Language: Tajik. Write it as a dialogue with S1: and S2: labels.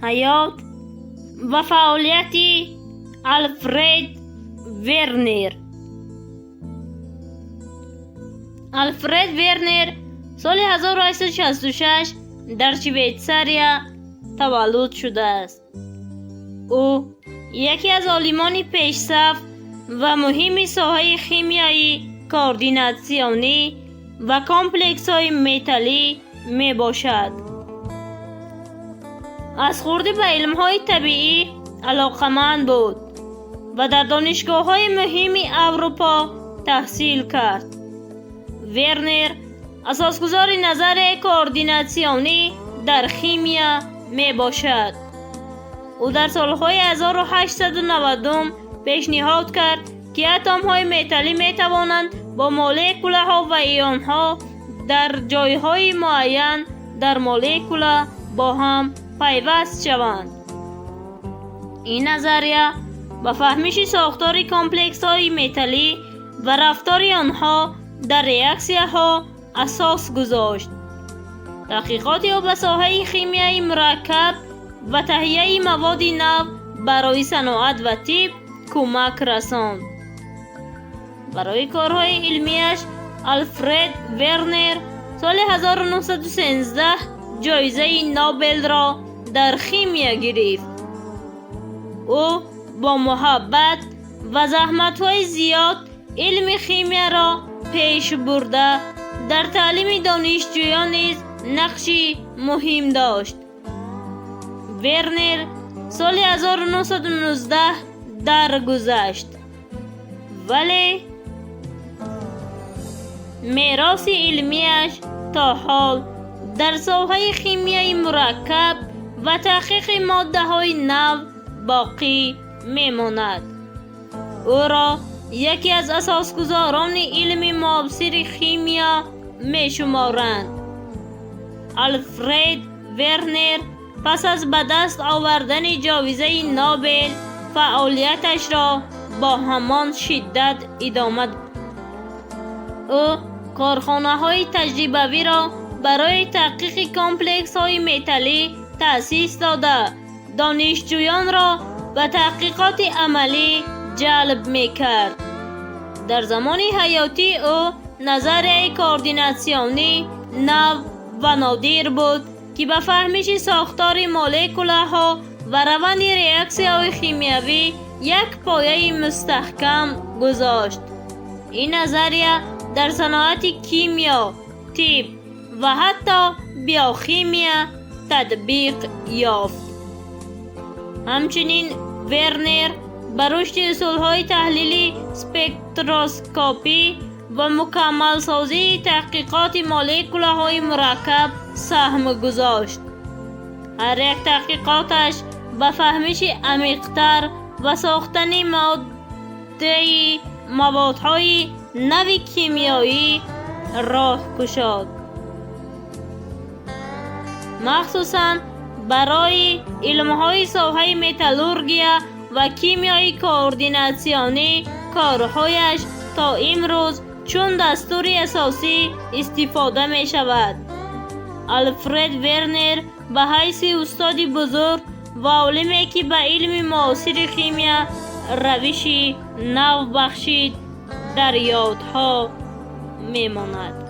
S1: Ҳаёт ва фаъолияти Алфред Вернер. Алфред Вернер соли 1866 дар Швейтсария таваллуд шудааст. Ӯ яке аз олимони пешсаф ва муҳими соҳаи химияи координатсионӣ ва комплексҳои металлӣ мебошад. Аз хурдӣ ба илмҳои табиӣ алоқаманд буд ва дар донишгоҳҳои муҳими Аврупо таҳсил кард. Вернер асосгузори назарияи координатсионӣ дар химия мебошад. Ӯ дар солҳои 1890 пешниҳод кард, ки атомҳои металлӣ метавонанд бо молекулаҳо ва ионҳо дар ҷойҳои муайян дар молекула бо ҳам пайваст шаванд. Ин назария ба фаҳмиши сохтори комплексҳои металлӣ ва рафтори онҳо дар реаксияҳо асос гузошт. Таҳқиқоти ӯ ба соҳаи химияи мураккаб ва таҳияи маводи нав барои саноат ва тиб кӯмак расонд. Барои корҳои илмиаш Алфред Вернер соли 1913 ҷоизаи Нобелро дар химия гирифт. Ӯ бо муҳаббат ва заҳматҳои зиёд илми химияро пеш бурда, дар таълими донишҷӯён низ нақши муҳим дошт. Вернер соли 1919 даргузашт, вале мероси илмиаш то ҳол дар соҳаи химияи мураккаб ва таҳқиқи моддаҳои нав боқӣ мемонад. Ӯро яке аз асосгузорони илми муосири химия мешуморанд. Алфред Вернер пас аз ба даст овардани ҷоизаи Нобел фаъолияташро бо ҳамон шиддат идома. Ӯ корхонаҳои таҷрибавиро барои таҳқиқи комплексҳои металлӣ таъсис дода, донишҷӯёнро ба таҳқиқоти амалӣ ҷалб мекард. Дар замони ҳаётии ӯ назарияи координатсионӣ нав ва нодир буд, ки ба фаҳмиши сохтори молекулаҳо ва раванди реаксияҳои химиявӣ як пояи мустаҳкам гузошт. Ин назария дар саноати кимиё, тиб ва ҳатто биохимия татбиқ ёфт. Ҳамчунин Вернер ба рушди усулҳои таҳлили спектроскопӣ ва мукаммалсозии таҳқиқоти молекулаҳои мураккаб саҳм гузошт. Ҳар як таҳқиқоташ ба фаҳмиши амиқтар ва сохтани моддаи маводҳои нави кимиёӣ роҳ кушод. Махсусан барои илмҳои соҳаи металлургия ва кимиёи координатсионӣ корҳояш то имрӯз чун дастури асосӣ истифода мешавад. Алфред Вернер ба ҳайси устоди бузург ва олиме, ки ба илми муосири химия равиши нав бахшид, дар ёдҳо мемонад.